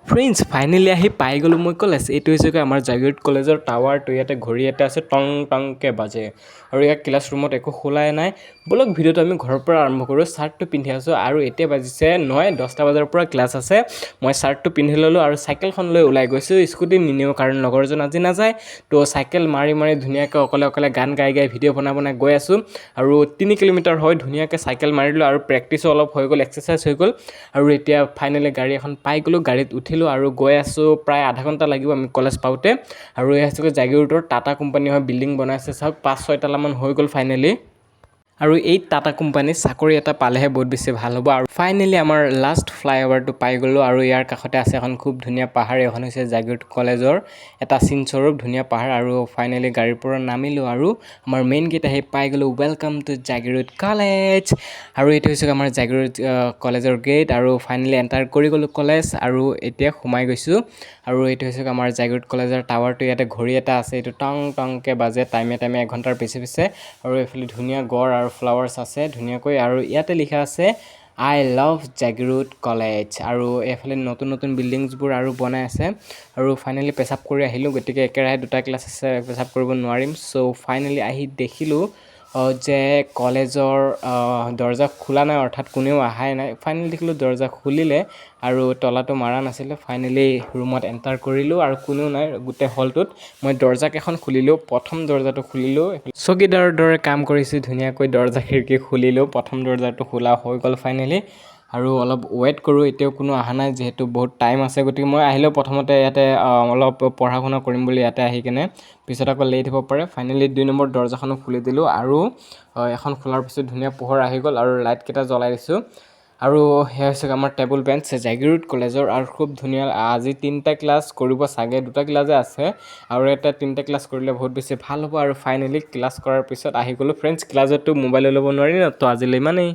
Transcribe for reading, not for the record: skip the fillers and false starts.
Friends, finally আহি পাই গ'লোঁ মই কলেজ। এইটো হৈছে আমাৰ জাগিৰোড কলেজৰ টাৱাৰটো। ইয়াতে ঘড়ী এটা আছে, টং টংকৈ বাজে। আৰু ইয়াত ক্লাছ ৰুমত একো খোলাই নাই। ব'লক, ভিডিঅ'টো আমি ঘৰৰ পৰা আৰম্ভ কৰোঁ। চাৰ্টটো পিন্ধি আছোঁ আৰু এতিয়া বাজিছে 9। 10টা বজাৰ পৰা ক্লাছ আছে। মই চাৰ্টটো পিন্ধি ল'লোঁ আৰু চাইকেলখন লৈ ওলাই গৈছোঁ। স্কুটি নিনিওঁ, কাৰণ লগৰজন আজি নাযায়। তো চাইকেল মাৰি মাৰি ধুনীয়াকৈ অকলে অকলে গান গাই গাই, ভিডিঅ' বনাই বনাই গৈ আছোঁ। আৰু 3 কিলোমিটাৰ হয়। ধুনীয়াকৈ চাইকেল মাৰিলোঁ আৰু প্ৰেক্টিছো অলপ হৈ গ'ল, এক্সাৰচাইজ হৈ গ'ল। আৰু এতিয়া ফাইনেলি গাড়ী এখন পাই গ'লোঁ, গাড়ীত উঠিলোঁ আৰু গৈ আছোঁ। প্ৰায় আধা ঘণ্টা লাগিব আমি কলেজ পাওঁতে। আৰু এয়া হৈছে জাগিৰোডৰ টাটা কোম্পানী হয়, বিল্ডিং বনাইছে। চাওক, পাঁচ ছয়তলামান হৈ গ'ল ফাইনেলি। আৰু এই টাটা কোম্পানীত চাকৰি এটা পালেহে বহুত বেছি ভাল হ'ব। আৰু ফাইনেলি আমাৰ লাষ্ট ফ্লাইঅভাৰটো পাই গ'লোঁ। আৰু ইয়াৰ কাষতে আছে এখন খুব ধুনীয়া পাহাৰ। এইখন হৈছে জাগিৰোড কলেজৰ এটা চিনস্বৰূপ ধুনীয়া পাহাৰ। আৰু ফাইনেলি গাড়ীৰ পৰা নামিলোঁ আৰু আমাৰ মেইন গেট আহি পাই গ'লোঁ। Welcome to Jagiroad College। আৰু এইটো হৈছে আমাৰ জাগিৰোড কলেজৰ গেট। আৰু ফাইনেলি এণ্টাৰ কৰি গ'লোঁ কলেজ আৰু এতিয়া সোমাই গৈছোঁ। আৰু এইটো হৈছে আমাৰ জাগিৰোড কলেজৰ টাৱাৰটো। ইয়াতে ঘড়ী এটা আছে, এইটো টং টংকৈ বাজে টাইমে টাইমে, এঘণ্টাৰ পিছে পিছে। আৰু এইফালে ধুনীয়া গড় আৰু ফ্লাৱাৰ্ছ আছে ধুনীয়াকৈ। আৰু ইয়াতে লিখা আছে "I love Jagiroad College"। আৰু এইফালে নতুন নতুন বিল্ডিংছবোৰ আৰু বনাই আছে। আৰু ফাইনেলি পেচাব কৰি আহিলোঁ, গতিকে একেৰাহে দুটা ক্লাছ আছে, পেচাব কৰিব নোৱাৰিম। চ' ফাইনেলি আহি দেখিলোঁ যে কলেজৰ দৰ্জা খোলা নাই, অৰ্থাৎ কোনেও অহাই নাই। ফাইনেলি দেখিলোঁ দৰ্জা খুলিলে আৰু তলাটো মাৰা নাছিলে। ফাইনেলি ৰুমত এণ্টাৰ কৰিলোঁ আৰু কোনেও নাই গোটেই হলটোত। মই দৰ্জাকেইখন খুলিলোঁ। প্ৰথম দৰ্জাটো খুলিলোঁ, চকীদাৰৰ দৰে কাম কৰিছোঁ ধুনীয়াকৈ। দৰ্জা খিৰিকী খুলিলোঁ। প্ৰথম দৰ্জাটো খোলা হৈ গ'ল ফাইনেলি। আৰু অলপ ৱেইট কৰোঁ, এতিয়াও কোনো অহা নাই। যিহেতু বহুত টাইম আছে, গতিকে মই আহিলেও প্ৰথমতে ইয়াতে অলপ পঢ়া শুনা কৰিম বুলি ইয়াতে আহি কেনে, পিছত আকৌ লেট হ'ব পাৰে। ফাইনেলি 2 নম্বৰ দৰ্জাখনো খুলি দিলোঁ। আৰু এখন খোলাৰ পিছত ধুনীয়া পোহৰ আহি গ'ল আৰু লাইটকেইটা জ্বলাই দিছোঁ। আৰু সেয়া হৈছে আমাৰ টেবুল বেঞ্চ জাগিৰোড কলেজৰ। আৰু খুব ধুনীয়া। আজি তিনিটা ক্লাছ কৰিব চাগে, দুটা ক্লাছে আছে আৰু এটা। তিনিটা ক্লাছ কৰিলে বহুত বেছি ভাল হ'ব। আৰু ফাইনেলি ক্লাছ কৰাৰ পিছত আহি গ'লোঁ। ফ্ৰেণ্ডছ, ক্লাছততো মোবাইল ল'ব নোৱাৰি ন? তো আজিলৈ ইমানেই।